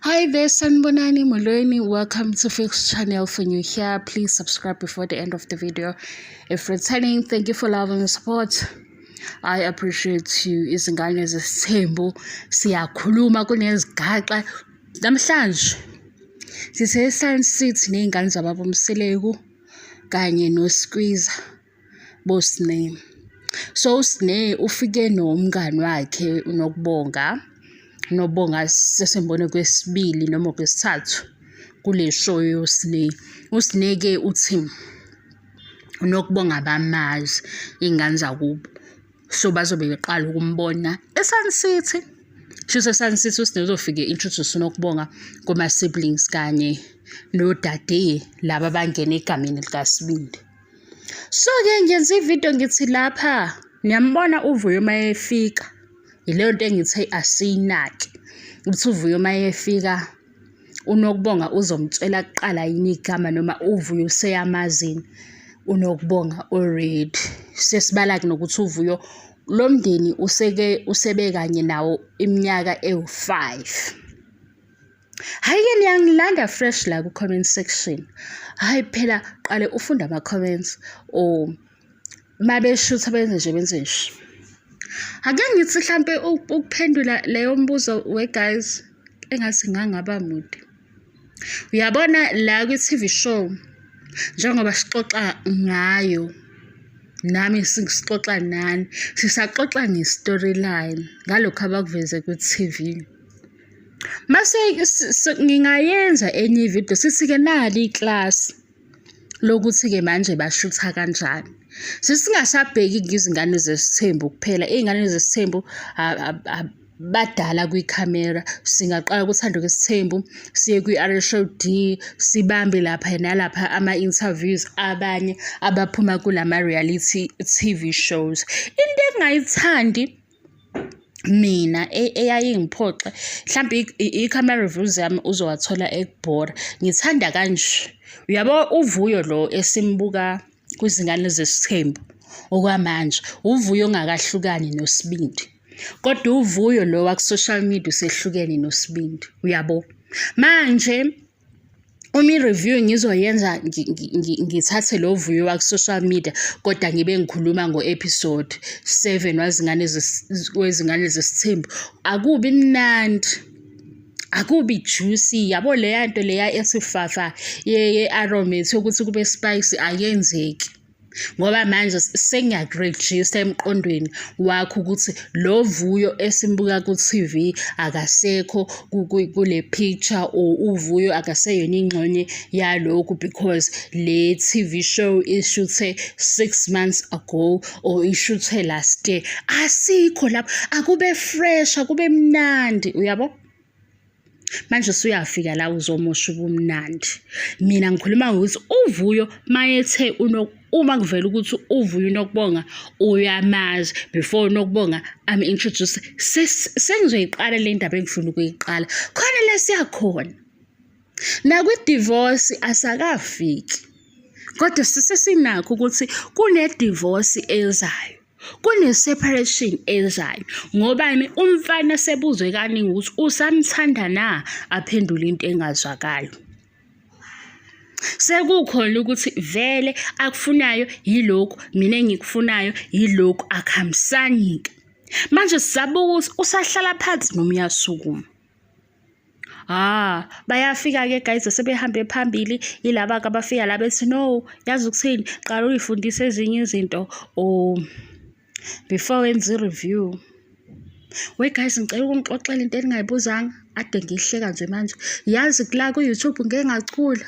Hi there, Sanibonani Molweni. Welcome to Fix Channel. For new here, please subscribe before the end of the video. If returning, thank you for love and support. I appreciate you. Izingane zesithembu siyakhuluma kunezigaxa. Namhlanje sise Sun City ney'ngane zababa uMseleku kanye noSqueezer boSne. So uSne ufike nomngani wakhe uNokubonga. UNokubonga sesimbone kwesibili noma kwesithathu kule show yoSne. USne-ke uthi uNokubonga bamazi iy'ngane zakubo. So bazobe beqala ukumbona eSun City. Shuthi eSun City uSne uzofike introduce uNokubonga kuma-siblings kanye nodade laba abangena egameni likaSibindi. So-ke ngenza ividiyo ngithi lapha niyambona uVuyo uma efika, yileyo nto engithe asiyinake ukuthi uVuyo uma efika uNokubonga uzomtshela kuqala yini igama noma uVuyo useyamazi yini uNokubonga already. Sesibala-ke nokuthi uVuyo lo mndeni useke usebe kanye nawo iminyaka ewu-five. Hhayi-ke niyangilanda fresh la ku-comment section. Hhayi phela qale ufunde ama-comments or mabeshutha benze nje benze nje. Ake ngithi hlampe ukuphendula leyo mbuzo we guys engathi ngangaba mude. Uyabona la kwi-TV show njengoba sixoxa ngayo nami sixoxa nani sisaxoxa nge-storyline ngalokhu abakuveze kwi-TV. Mase ngingayenza enye ividiyo sithi-ke nali iklasi lokuthi-ke manje bashutha kanjani. Sesingasabheki-ke izingane zesithembu kuphela, iy'ngane zesithembu badala kwikhamera. Singaqala kuThando Lwesithembu, siye kwi-R_H_O_D, sibambe lapha nalapha ama-interviews abanye abaphuma kulama-reality T_V shows. Into engingayithandi mina eyayingiphoxa mhlampe i-camera reviews yami uzowathola ekubhora. Ngithanda kanje, uyabo uVuyo lo esimbuka kwizingane zesithembu okwamanje, uVuyo ongakahlukani noSibindi. Kodwa uVuyo lo waku-social media usehlukene noSibindi, uyabo? Manje uma i-review ngizoyenza ngithathe lo vuyo waku-social media kodwa ngibe ngikhuluma ngo-episode 7 wazingane wezingane zesithembu akubi mnandi akubi juicy yabo leya nto leya ethi fafa ye-aromat yokuthi kube spicy ayenzeki. Ngoba manje sengiyakurejista emqondweni wakho ukuthi lo Vuyo esimbuka ku-T_V akasekho kule picture or uVuyo akaseyona ingxenye yalokhu because le T_V show ishuthe 6 months ago or ishuthe last year. Asikho lapho, akube fresh, akube mnandi, uyabo? Manje usuyafika la uzomosha ubumnandi. Mina ngikhuluma ngokuthi uVuyo mayethe uma kuvela ukuthi uVuyo uNokubonga uyamazi before uNokubonga am-introduce sengizoyiqala le ndaba engifuna ukuyiqala. Khona la siyakhona. Nakwi-divorce asakafiki. Kodwa sisesinakho ukuthi kune-divorce ezayo. Kune-separation ezayo. Ngobani? Umfana sebuzwe kaningi ukuthi usamthanda na, aphendule into engazwakali. Sekukhona ukuthi vele akufunayo yilokhu, mina engikufunayo yilokhu, akuhambisani-ke. Manje sisabuka ukuthi usahlala phansi noma uyasukuma. Ah, bayafika-ke guys sebehambe phambili yilaba-ke abafika la bethi no, yazi ukuthini, qala uyifundise ezinye izinto or before wenze i-review. We guys, ngicela ukunixoxela into eningayibuzanga, ade ngihleka nje manje. Yazi la ku-YouTube ngike ngacula.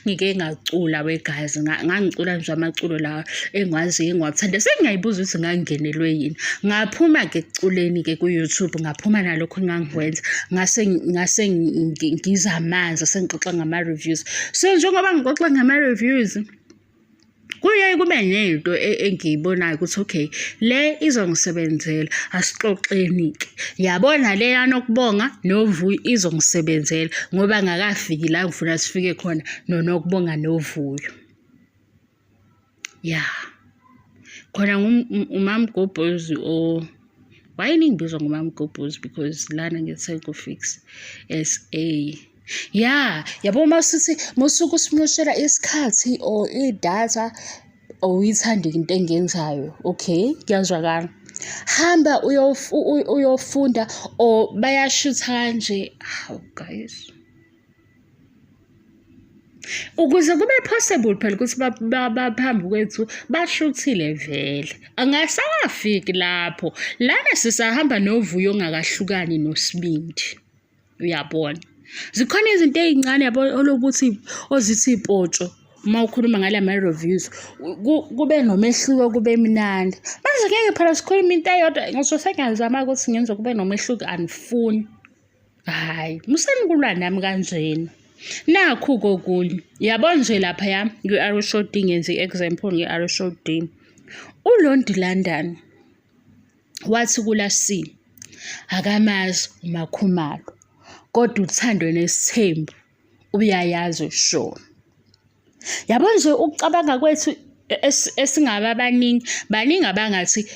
Ngike ngacula we guys, ngangicula nje amaculo la engiwaziyo engiwathanda. Sengiyayibuza ukuthi ngangingenelwe yini. Ngaphuma-ke ekuculeni-ke ku-YouTube, ngaphuma nalokho engangikwenza. Ngase ngase ngiza amanzi sengixoxa ngama-reviews. So njengoba ngixoxa ngama-reviews, kuye kube nento engiyibonayo ukuthi okay le izongisebenzela asixoxeni-ke yabona le yaNokubonga noVuyo izongisebenzela ngoba ngakafiki la ngifuna sifike khona noNokubonga noVuyo ya khona umamgobhozi o Why ningibizwa ngoMamgobhozi? Because lana ngithe ku-Fix SA. Ya, yabo masuthi musuke usimoshela isikhathi or idatha awuyithandi into engiyenzayo. Okay, kuyazwakala. Hamba uyofunda or bayashutha kanje. Hawu guys. Ukuze kube possible phela ukuthi baphambi kwethu bashuthile vele. Angasakafiki lapho. Lana sisahamba noVuyo ongakahlukani noSibindi. Uyabona. Zikhona izinto ey'ncane yabo olokuthi ozithi potsho uma ukhuluma ngala ma-reviews kube nomehluko kube mnandi. Manje ngeke phela sikhulume into eyodwa ngisho sengiyazama ukuthi ngenze kube nomehluko anifuni. Hhayi, musani ukulwa nami kanjena. Nakhu kokunye, yabo nje laphaya kwi-Arrow Show D ngenza i-example nge-Arrow Show D. ULondi London wathi kuLaSiya akamazi uMaKhumalo kodwa uthando nesithembu uyayazi sure. Yabo nje ukucabanga kwethu esingaba baningi, baningi abangathi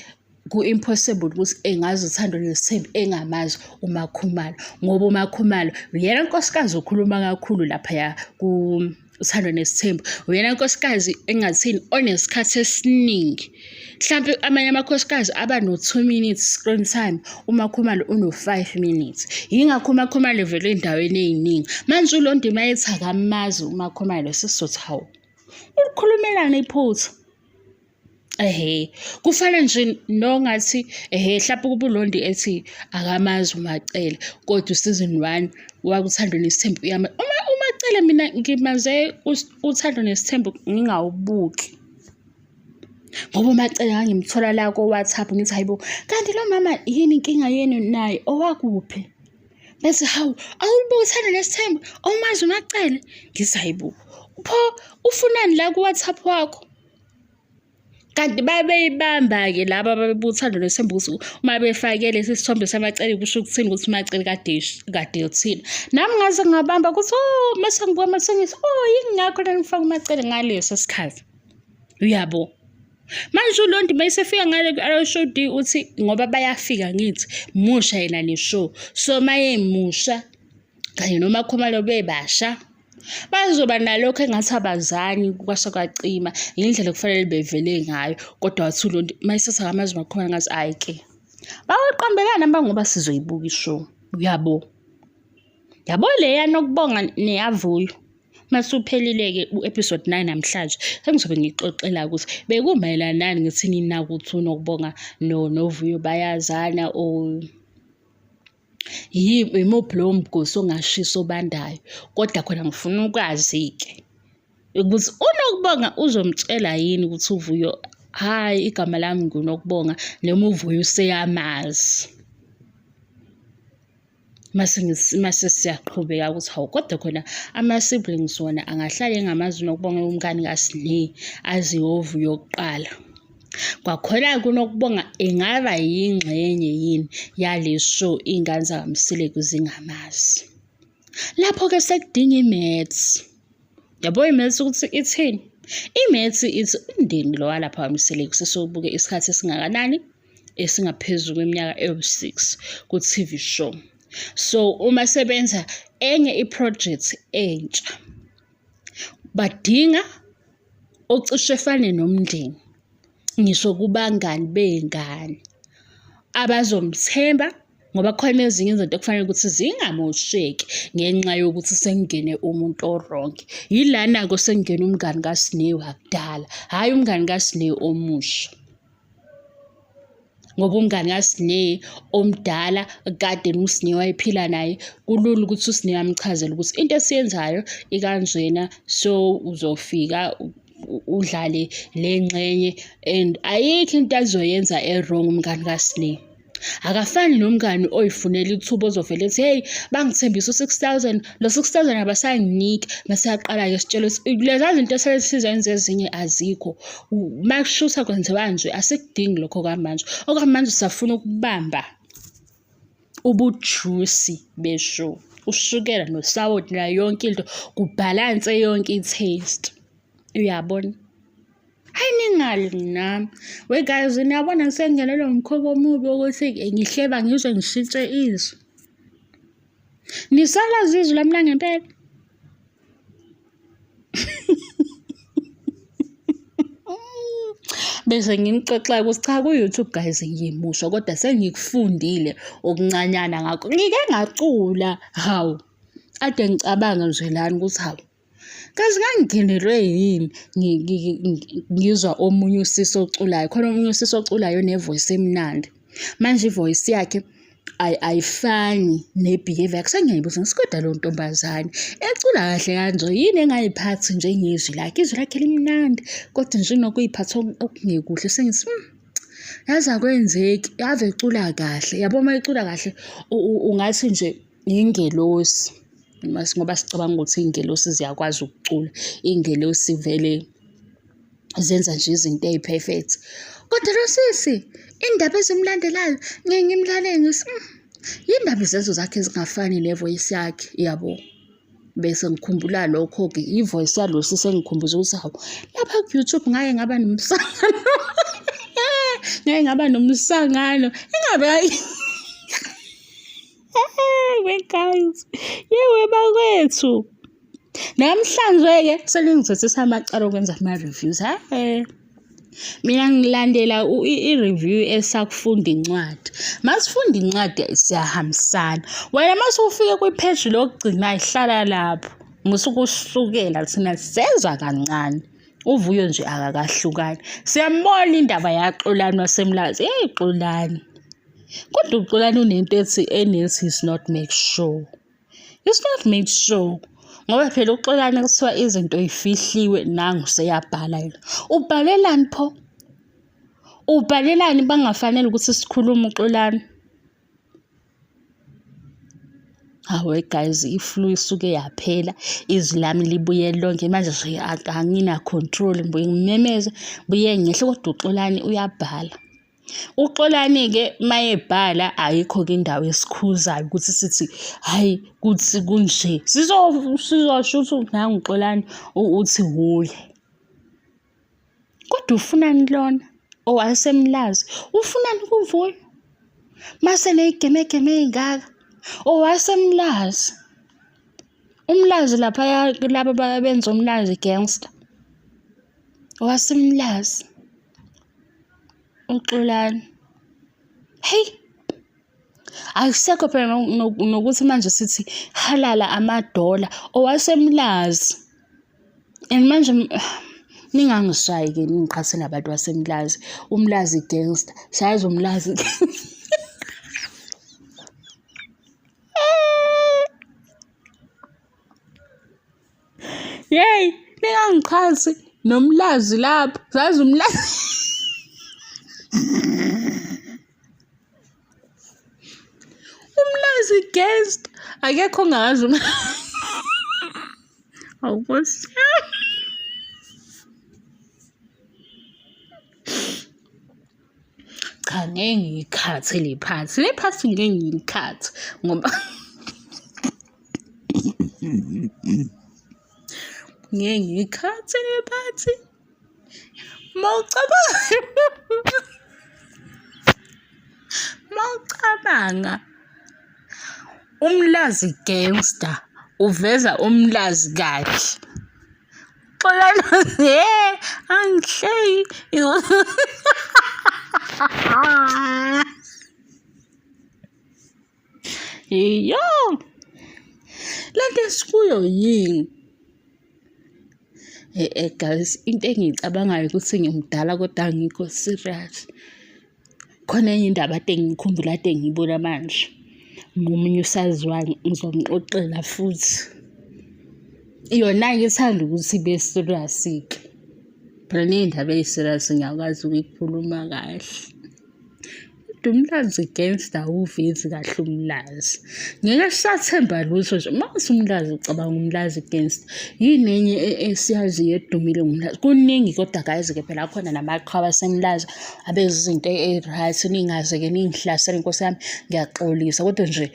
ku-impossible ukuthi engazi uthando nesithembu engamazi uMaKhumalo ngoba uMaKhumalo uyena nkosikazi okhuluma kakhulu laphaya ku-Uthando Nesithembu. Uyena nkosikazi engathini onesikhathi esiningi. Mhlampe amanye amakhosikazi aba no-2 minutes screen time, uMaKhumalo uno-5 minutes. Yingakho uMaKhumalo evele ey'ndaweni ey'ningi. Manje uLondi uma ethi akamazi uMaKhumalo sesizothi hawu, ulikhulumelani iphutha? Ehhe, kufana nje nongathi ehhe hlampe ukuba uLondi ethi akamazi uMaCele kodwa u-season one wakuThando Nesithembu uyama uma uMaCele mina ngimaze uThando Nesithembu ngingawubuki. Ngoba uMaCele ngangimthola la ko-WhatsApp ngithi hayi bo, kanti lo mama yini inkinga yenu naye owakuphi? Bese hawu awulibuki uThando Nesithembu awumazi uMaCele? Ngithi hayi bo, pho ufunani la ku-WhatsApp wakho? Kanti babeyibamba-ke laba ababebuthanda Nesithembu ukuthi uma befake lesi sithombe samacele kusho ukuthini ukuthi uMacele kade kade uthini. Nami ngaze ngabamba ukuthi oh mase ngibuka mase ngithi oh yingakho nangifaka uMacele ngaleso sikhathi. Uyabo. Manje uLondi uma esefika ngale ku-Arrow D uthi ngoba bayafika ngithi musha yena ne-show. So mayemusha kanye noMakhumalo bebasha bazoba nalokho engathi abazani kwase kwacima yindlela okufanele bevele ngayo kodwa wathi uLondi uma esethi akamazi uMakhumalo ngathi hhayi ke bawaqambelana mba ngoba sizoyibuka ishow uyabo. Yabo leya Nokubonga neyavuyo Masuphelile-ke u-episode 9 namhlanje sengizobe ngixoxela ukuthi bekumayelana nani ngithi nina ukuthi uNokubonga noVuyo bayazana or yimuphi lowo mgosi ongashisa obandayo. Kodwa khona ngifuna ukwazi-ke ukuthi uNokubonga uzomtshela yini ukuthi uVuyo hhayi igama lami nguNokubonga noma uVuyo useyamazi. Mase mase siyaqhubeka ukuthi hawu kodwa khona ama-siblings wona angahlale engamazi uNokubonga umngani kaSne azi oVuyo kuqala. Kwakhona-ke uNokubonga engaba yingxenye yini yale show iy'ngane zakaMseleku zingamazi. Lapho-ke sekudinga i-maths. Yabo i-maths ukuthi ithini? I-maths ithi umndeni lo walapha kwaMseleku sesiwubuke isikhathi esingakanani? Esingaphezu kweminyaka ewu-6 ku-TV show. So uma sebenza enye i-project entsha badinga ocishe efane nomndeni ngisho kubangani bey'ngane abazomthemba ngoba kukhona ezinye izinto ekufanele ukuthi zingamosheki ngenxa yokuthi sekungene umuntu o-wrong. Yilana-ke osekungena umngani kaSne wakudala, hhayi umngani kaSne omusha. Ngoba umngani kaSne omdala kade uSne wayephila naye, kulula ukuthi uSne amchazele ukuthi into esiyenzayo ikanjena so uzofika udlale le ngxenye and ayikho into azoyenza e-wrong umngani kaSne. Akafani nomngani oyifunela ithuba ozovele ethi hey bangithembisa u-6 000 lo 6 000 abasanginiki mase yaqala-ke sitshela ukuthi leza zinto esesizenza ezinye azikho. Uma kushutha kwenziwa nje asikudingi lokho kwamanje. Okwamanje sisafuna ukubamba ubujusi beshow, ushukela nosawoti nayo yonke into kubhalanse yonke i-taste. Uyabona? Hayi ningali nami. We guys, niyabona sengingenelwe umkhuba omubi wokuthi ngihleba ngizwe ngishintshe izwi. Nisalazi izwi lami langempela? Bese nginixoxela ukuthi cha ku-YouTube guys ngimusha kodwa sengikufundile okuncanyana ngakho. Ngike ngacula, hawu. Ade ngicabanga nje lana ukuthi hawu Kazi ngangingenelwe yini ngizwa omunye usisi oculayo, khona omunye usisi oculayo one-voice emnandi. Manje i-voice yakhe ayifani ne-behaviour yakhe. Sengiyayibuza ngithi kodwa lo ntombazane ecula kahle kanje yini engayiphathi njengezwi lakhe? Izwi lakhe limnandi kodwa nje unokuy'phatha okungekuhle. Sengithi yazi akwenzeki, ave ecula kahle. Yabo uma ecula kahle ungathi nje ingelosi. Ngoba sicabanga ukuthi iy'ngelosi ziyakwazi ukucula, iy'ngelosi vele zenza nje izinto ey'perfect. Kodwa lo sisi indaba ezimlandelayo ngeke ngimlalele ngithi yini ndaba izenzo zakhe zingafani ne-voice yakhe yabo. Bese ngikhumbula lokho-ke i-voice yalo sisi engikhumbuza ukuthi hawu lapha ku-YouTube ngake ngaba nomsangano ngake ngaba nomsangano ingabe We guys, yewe bakwethu. Namhlanje-ke selingithethisa amacala okwenza ama-reviews. Hhe. Mina ngilandela i-review esakufunda incwadi. Masifunda incwadi siyahambisana. Wena mase ufike kwipheji lokugcina ihlala lapho. Musuke usukela thina sezwa kancane. Uvuyo nje akakahlukani. Siyambona indaba yaXolani waseMlazi. Hey Xolani. Kodwa uXolani unento ethi enethi is not make sure. It's not made sure. Ngoba phela uXolani kuthiwa izinto y'fihliwe nangu useyabhala yena. Ubhalelani pho? Ubhalelani bangafanele ukuthi sikhulume uXolani? Hawe guys, i-flu isuke yaphela, izwi lami libuye lonke manje nje angina-control, ngibuye ngimemeze, ngibuye ngehle kodwa uXolani uyabhala. UXolani-ke mayebhala ayikho-ke indawo esikhuzayo ukuthi sithi hhayi kuthi kunje. Sizosho ukuthi nangu uXolani uthi wuye. Kodwa ufunani lona owasemlazi? Ufunani kuVuyo? Mase neyigemegeme ey'ngaka owasemlazi. Umlazi laphaya kulaba ababenza umlazi gangster. Owasemlazi. UXolani. Heyi! Akusekho phela nokuthi manje sithi halala amadola owasemlazi. And manje ningangishayi-ke ningiqhathe nabantu basemlazi. Umlazi gangster, siyazi umlazi. Yeyi, ningangiqhathi nomlazi lapho, sazi umlazi. Umlazi guest akekho ongazi Hawu Nkosi yami. Cha ngeke ngiyikhathe le phathi, le phathi ngeke ngiyikhathe ngoba ngeke ngiyikhathe le phathi. Mawucabanga mawucabanga uMlazi gangster uveza uMlazi kahle. Xolani he angihleki. Iyo lento esikuyo yini? Eh guys, into engiyicabangayo ukuthi ngimdala kodwa angikho serious. Khona enye indaba ade ngiyikhumbula ade ngiyibona manje. Ngomunye usaziwayo ngizomxoxela futhi. Yona-ke ithanda ukuthi ibe serious-ke. Phela ney'ndaba ey'serious ngiyakwazi ukuyikhuluma kahle. Kodwa umlazi gangster awuvezi kahle umlazi. Ngeke sisathemba lutho nje. Uma uthi umlazi ucabanga umlazi gangster. Yini enye esiyaziyo edumile ngomlazi? Kuningi kodwa guys-ke phela akhona namaqhawe asemlazi abenza izinto e-right ningaze-ke ningihlasele nkosi yami ngiyaxolisa kodwa nje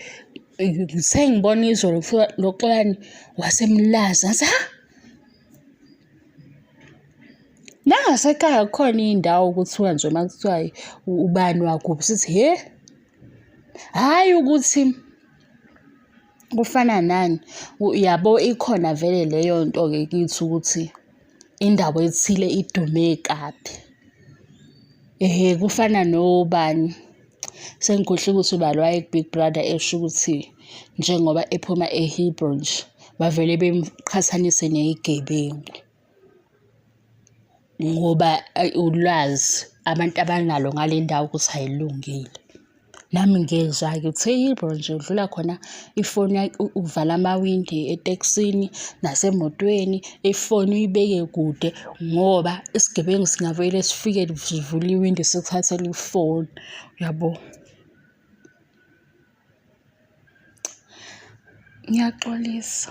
ngithe ngibona izolo kuthiwa lo Xolani wasemlazi ngathi ha. Nangasekhaya kukhona iy'ndawo kuthiwa nje uma kuthiwa ubani wakuphi sithi hhe, hhayi ukuthi kufana nani, yabo ikhona vele leyo nto-ke kithi ukuthi indawo ethile idume kabi. Ehhe, kufana nobani, sengikhohliwe ukuthi ubani owayeku-Big Brother esho ukuthi njengoba ephuma e-Hebron nje, bavele bemqhathanise ney'gebengu. Ngoba ulwazi abantu abanalo ngale ndawo ukuthi ayilungile. Nami ngiyezwa-ke ukuthi e-Hebron nje udlula khona ifoni uvala amawindi etekisini nasemotweni, ifoni uyibeke kude ngoba isigebengu singavele sifike sivule iwindi sikuthathele ifoni, uyabo. Ngiyaxolisa.